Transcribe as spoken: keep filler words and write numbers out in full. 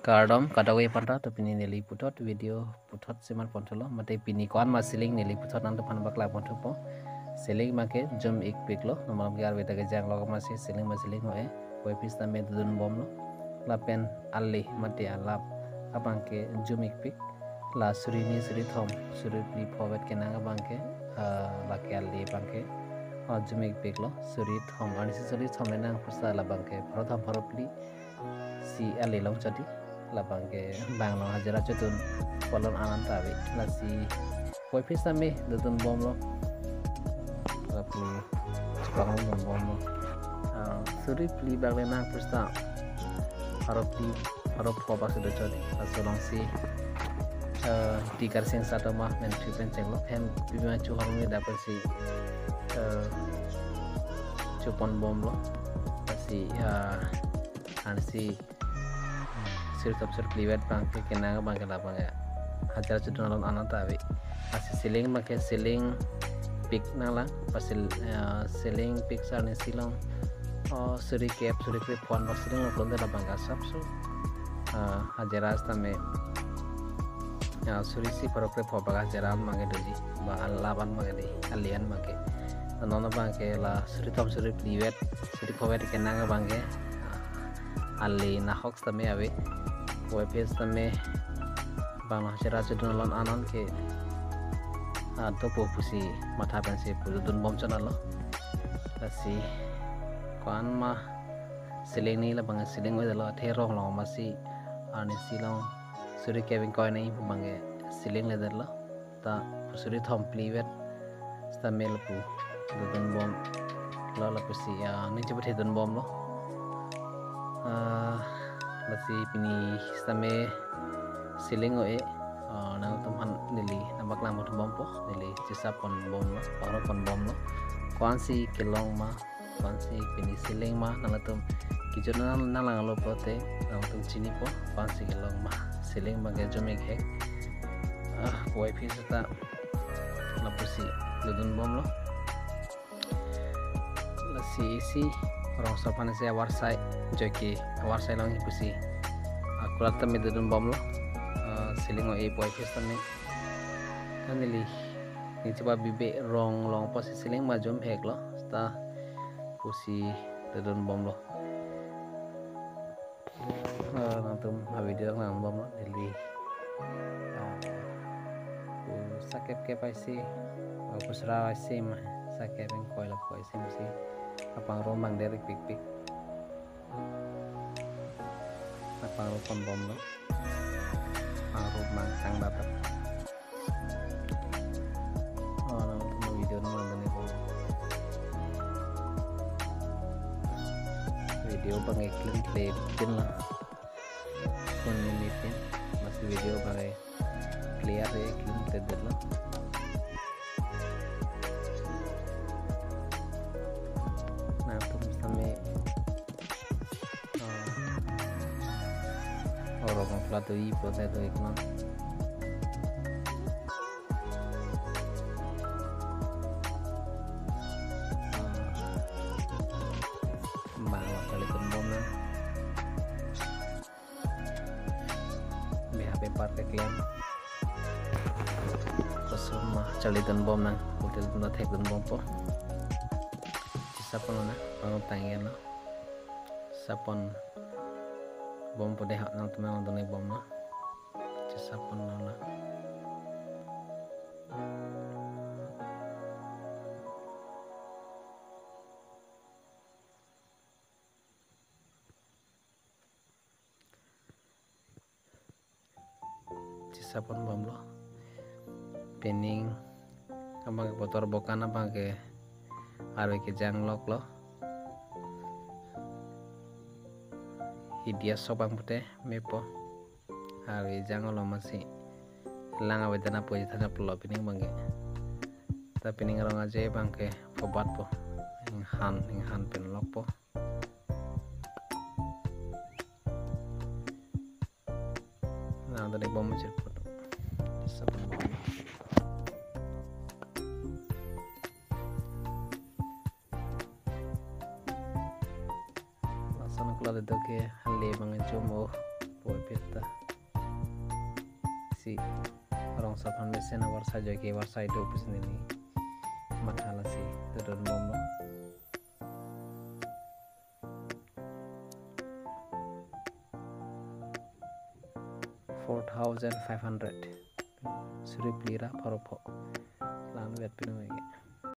Kardom kadokave aphanta, to pini neli puthot video puthot seman ponthulo, mate pini ko-an ma ceiling neli puthot nangtum aphan paklang ponthupo. Ceiling abangke jum-ikpiklo, non malom ke arve ta kejang lok amatsi ceiling ma ceiling ho-e, puvoiphit sitame dodunbomlo. Lapen ali mate alap abangke jum-ikpik. La suri ni, suri thom, suri phli pho vet kenang abangke, ah, lake ali abangke, ah, jum-ikpiklo, suri thom, arnisi suri thom le nang pu seta labangke pharo thom pharo phli si ali along chodi, labangke bang along hajira chodun, pulo, an an ta ave. Lasi puvoiphit sitame dodunbomlo. Lapu chepang dodunbomlo. Ah, suri phli bak le nang pu seta pharo phli, pharo pho bak si do chodi. Laso alongsi, eh, tikar sing sat ma men phli pen chenglo, hem pima chu horong ni dapat si, eh, chuponbomlo. Lasi, eh, arnisi suri thom suri phli vet abangke kenang abangke labangke hajira chodun along an an ta ave. Lasi ceiling abangke ceiling pik nanglang, lasi, eh, ceiling pik sar ni silong, oh, suri kep, suri krepho an bak ceiling lo pulote labangke asapso, eh, hajira sitame, eh, suri isi pharo krepho bak hajira abangke doji, ba alap an abangke di, ali an abangke. Non abangke la suri thom suri phli vet, suri pho vet kenang abangke, ah, ali nahok sitame ave. Puvoiphit sitame bang along hajira chodun along an an ke, ah, dopo pusi matha pensi pu dodunbom chonlo. Lasi ko-an ma ceiling ni, labang ceiling o-edetlo, athe rong along amatsi arnisi along suri kep ingkoi ni abangke ceiling ledetlo. Ta suri thom phli vet sitame lapu dodunbomlo, lapusi, ah, ning chepathe dunbomlo. Ah, lasi pini sitame ceiling o-e, ah, nangtum aphan neli nangpaklang ponthu bompo, neli chesaponbomlo, paro ponbomlo. Ko-ansi kelong ma, ko-ansi pini ceiling ma, nangtum kejut nang, nanglanglo pulote nangtum chinipo, ko-ansi kelong ma. Ceiling abangke jum-ik he. Ah, puvoiphit seta lapusi dodunbomlo. Lasi isi rongso aphan si avarsai, joike avarsai long pusi, ah, kulat tame dodunbomlo. Ah, ceiling o-e puvoiphit sitame. Kan neli, ning chepabibe, rong longpo si ceiling ma jum-iklo, seta pusi dodunbomlo. Ah, nangtum avideo nangbomlo, neli, ah, pu sakep kep aisi, ah, pu sra aisi ma, sakep ingkoi lapu aisi masi apangrum abang der-ikpikpik. Apangrum ponbomlo. Apangrum abang tang dapat. Oh, nang, nang video nang nang nang. Video abangke clean play pin la. Phone ni pin. Masi video abangke clear ya, clean play det la. Nangtum sitame, ah, oro mokla do-i pulote do-ik non. Ah, bang along charlidunbom nang. Beha paper keklem. Koson ma charlidunbom nang, hotel tun ta thekdunbompo. Chesaponlo nang, pangrum tang-iklo. Chesaponbompo dei, nangtum nangdun-ikbomlo. Chesaponlo nang. Chesaponbomlo. Pining abangke botor bokan abangke arve kejang loklo. Hidi asok abang pute mepo. Arve janglo masi lang avedet na puji than pulo pining abangke. Ta pining arong aje abangke phobatpo. Inghan, inghan pen lokpo. Nangdun-ikbom chirput. Chesaponbom. Lason kulat do ke hale abang chum o. Boi pita. Si rong sarphan mesen avarsai ajoike avarsai do pusi neli matha lasi dodon bomlo. Four thousand five hundred. Suri phli ra pharo pho. Lan vet pinu ege.